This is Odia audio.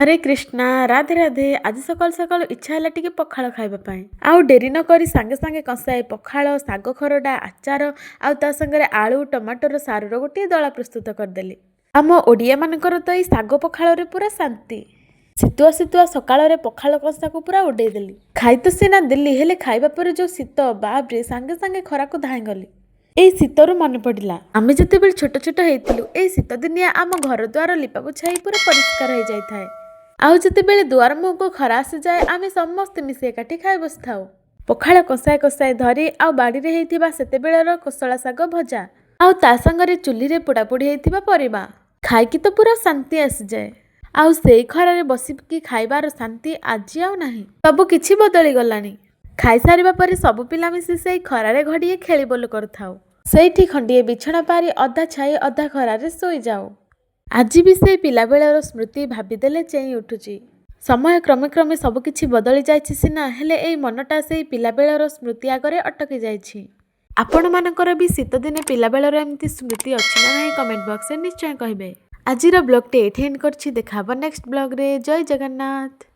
ହରେ କୃଷ୍ଣା, ରାଧେ ରାଧେ। ଆଜି ସକାଳୁ ସକାଳୁ ଇଚ୍ଛା ହେଲା ଟିକେ ପଖାଳ ଖାଇବା ପାଇଁ। ଆଉ ଡେରି ନ କରି ସାଙ୍ଗେ ସାଙ୍ଗେ କଂସାଏ ପଖାଳ, ଶାଗ ଖରଡ଼ା, ଆଚାର ଆଉ ତା ସାଙ୍ଗରେ ଆଳୁ ଟମାଟର ସାରୁର ଗୋଟିଏ ଦଳା ପ୍ରସ୍ତୁତ କରିଦେଲି। ଆମ ଓଡ଼ିଆମାନଙ୍କର ତ ଏଇ ଶାଗ ପଖାଳରେ ପୁରା ଶାନ୍ତି। ଶୀତୁଆ ଶୀତୁଆ ସକାଳରେ ପଖାଳ କଂସାକୁ ପୁରା ଉଡେଇ ଦେଲି। ଖାଇ ତ ସିନା ଦେଲି, ହେଲେ ଖାଇବା ପରେ ଯୋଉ ଶୀତ, ବାପରେ, ସାଙ୍ଗେ ସାଙ୍ଗେ ଖରାକୁ ଧାଇଁଗଲି। ଏଇ ଶୀତରୁ ମନେ ପଡ଼ିଲା, ଆମେ ଯେତେବେଳେ ଛୋଟ ଛୋଟ ହେଇଥିଲୁ, ଏଇ ଶୀତ ଦିନିଆ ଆମ ଘର ଦ୍ୱାର ଲିପା ପୋଛା ହେଇ ପୁରା ପରିଷ୍କାର ହେଇଯାଇଥାଏ। ଆଉ ଯେତେବେଳେ ଦୁଆର ମୁହଁକୁ ଖରା ଆସିଯାଏ, ଆମେ ସମସ୍ତେ ମିଶି ଏକାଠି ଖାଇ ବସିଥାଉ, ପଖାଳ କଂସାଏ କଂସାଏ ଧରି ଆଉ ବାଡ଼ିରେ ହେଇଥିବା ସେତେବେଳର କୋଶଳା ଶାଗ ଭଜା ଆଉ ତା ସାଙ୍ଗରେ ଚୁଲିରେ ପୋଡ଼ାପୋଡ଼ି ହେଇଥିବା ପରିବା। ଖାଇକି ତ ପୁରା ଶାନ୍ତି ଆସିଯାଏ। ଆଉ ସେଇ ଖରାରେ ବସିକି ଖାଇବାର ଶାନ୍ତି ଆଜି ଆଉ ନାହିଁ। ସବୁ କିଛି ବଦଳି ଗଲାଣି। ଖାଇସାରିବା ପରେ ସବୁ ପିଲା ମିଶି ସେଇ ଖରାରେ ଘଡ଼ିଏ ଖେଳି ବୋଲ କରୁଥାଉ। ସେଇଠି ଖଣ୍ଡିଏ ବିଛଣା ପାରି ଅଧା ଛାଇ ଅଧା ଖରାରେ ଶୋଇଯାଉ। ଆଜି ବି ସେଇ ପିଲାବେଳର ସ୍ମୃତି ଭାବିଦେଲେ ଚେଇଁ ଉଠୁଛି। ସମୟ କ୍ରମେ କ୍ରମେ ସବୁକିଛି ବଦଳି ଯାଇଛି ସିନା, ହେଲେ ଏଇ ମନଟା ସେଇ ପିଲାବେଳର ସ୍ମୃତି ଆଗରେ ଅଟକି ଯାଇଛି। ଆପଣମାନଙ୍କର ବି ଶୀତଦିନେ ପିଲାବେଳର ଏମିତି ସ୍ମୃତି ଅଛି ନା ନାହିଁ, କମେଣ୍ଟ ବକ୍ସରେ ନିଶ୍ଚୟ କହିବେ। ଆଜିର ବ୍ଲଗ୍ଟି ଏଇଠି ଏଣ୍ଡ କରୁଛି। ଦେଖା ହେବ ନେକ୍ସଟ ବ୍ଲଗ୍ରେ। ଜୟ ଜଗନ୍ନାଥ।